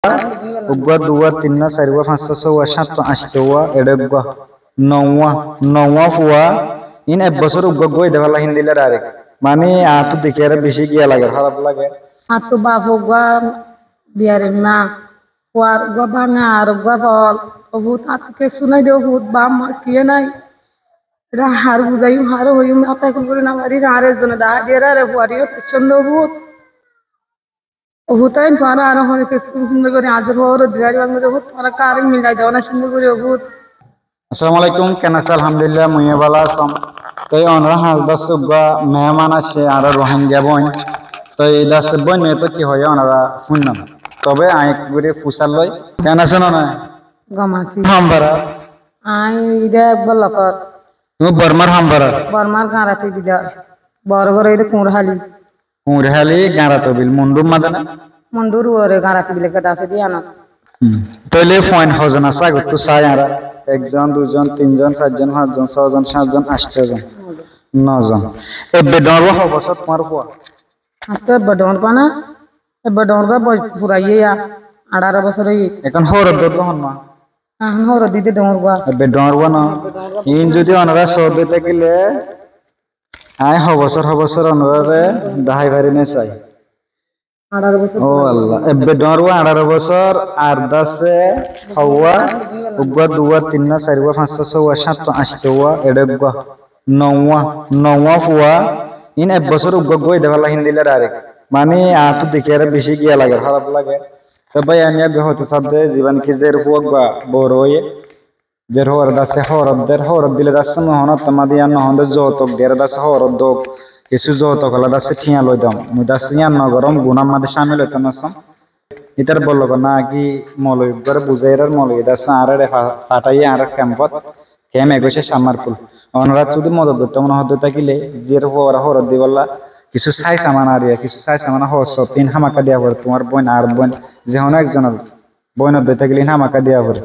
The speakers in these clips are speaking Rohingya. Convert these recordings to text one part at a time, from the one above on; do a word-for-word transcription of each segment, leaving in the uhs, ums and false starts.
Uggúa, duwá, tinnúa, sairgúa, fañssúa, sóuwa, sáttúa, añctúa, eçé uggúa, nouwá, nouwá fua, iín ek bosór uggúa uggúa ói de falla híndilla direct. Mani añáttu dekíyaré bicí giya lager, háraf lager. Añáttu baf uggúa, biyar emma, fuar uggúa báñga, ar uggúa fol, ó fut añáttu kessú nái de, ó fut baf ma kiyé nái. Eçé hare buzáiyum, hare hoiyum, mata kúl gorí no farir, añáre ezzone dahái diyé, añáre fuariyó taiccón de ó fut. Ó fut ain tuáñra aró hono kessú cúndor gorí añáre hóbor di faribá, ó fut tuáñra kiyá milai do na cúndor gorí ó fut. Assalamu alaikum, ken asó? Alhamdulillah, muiyó bála asóm. Toi onora hañs dase uggúa meheman aiccé, añára Rohingya bóin. Toi dase bóin, toi ki hoiyé onora fúinnon. Tobe añí ek gorí fusár loi. Ken asó nonai? Gom así. Ham bara? Añí ede ek bor lokor. Tuñí Bormar ham bara? Bormar Gañrati bidor. Bor gor ede Kuñrhali. Kuñrhali, Gañratobil, Mundur mazé na? Mundur uore Gañratobil ekkán asé de yíanot. Hmm. Tóile fuain hozon asé agottú sai añára? Ekzon, duizon, tinzon, sairzon, fañszon, sózon, sátzon, añctozon, nozon. Ebbe dhoóñr uwá ho bosór tuáñr fua? Añáttu ebbe dhoóñr uwá na? Ebbe dhoóñr uwá bos furaiyé ya, añçáro bosór óiye. Ehón hóorot dór de hon ma? Ehón hóorot di de dhoóñr uwá. Ebbe dhoóñr uwá no? Iín zodi onorá soó de tákile, añí ho bosór ho bosór onoráre dahái fari né sai. Añçáro bosór. Ó Allah, ebbe dhoóñr uwá añçáro bosór, ar dase houwá, uggúa, duwá, tinnúa, sairgúa, fañssúa, sóuwa, sáttúa, añctúa, eçé uggúa, nouwá, nouwá fua, iín ek bosór uggúa uggúa ói de falla híndilla direct. Mani añáttu dekíyaré bicí giya lager, háraf lager. Toi bái, añí ebbe hoitó sádde, zibá niki zer fua uggúa boro óiye, Zer hóore dase hóorot der, hóorot dile dase mui honó tamma de yían no hon de, zoutok diyaré dase hóorot douk, kessú zoutok óla dase thiañ loi dom. Mui dase yían no goróm, guná mazé cámil óitam no sóm. Ítar bor lokor na ki moulobi uggúare buzáiyer, ar moulobi dase añáre fa-, fatáiye añárar kempot, kemp egóic Sammarkul. Onorá zodi modot goittó mone hoó de tákile, zer hóore hóorot dibolla, kessú sái saman ar ya, kessú sái saman hóor sót, iín hámakká diya foré, tuáñr bóin, añár bóin, ze honó ekzonor bóinor dói tákile iín hámakká diya foré.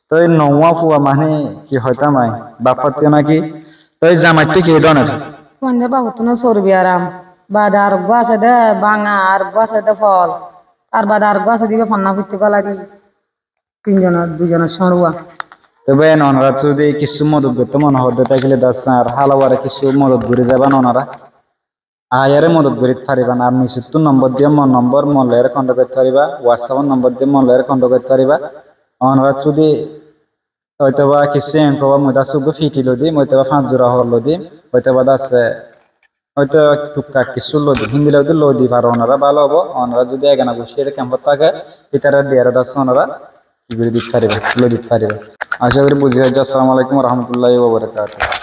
Toi nouwá fua mani ki hoitám añí? Baf fatti náki? Toi zamaittú ki dóner? Fuaindór bafottú no sorbi aram. Baade ar uggúa asé dé báñga, ar uggúa asé dé fol. Ar baade ar uggúa asé dé íba fonná fuittú gólai di. Tin zonor, dui zonor cóñr uwá. Toi bái, onorá zodi kissú modot goittó mone hoó de tákile dase añár hála uware kissú modot gorí zaiban onorá. Añáre modot gorí faribá, ar nisottú nombor diyé, mo nombor, mo lói kontek gorí faribá, WhatsApp ot nombor diyé, mo lói kontek gorí faribá. Onorá zodi óitoba kissú enkóba, mui dase uggúa fiti loi dim, óitoba fañs zura hóor loi dim, óitoba dase, óito tukka kissú loi dim, híndilla zodi loi di faro onorá bála óibo. Onorá zodi egana gucír kempot táke, ítara diyaré dase onorá ki gorí dit faribá, loi dit faribá. Acá gorí buzí faijjó. Assalamu alaikum wa rahmatullahi wa barakatuhu.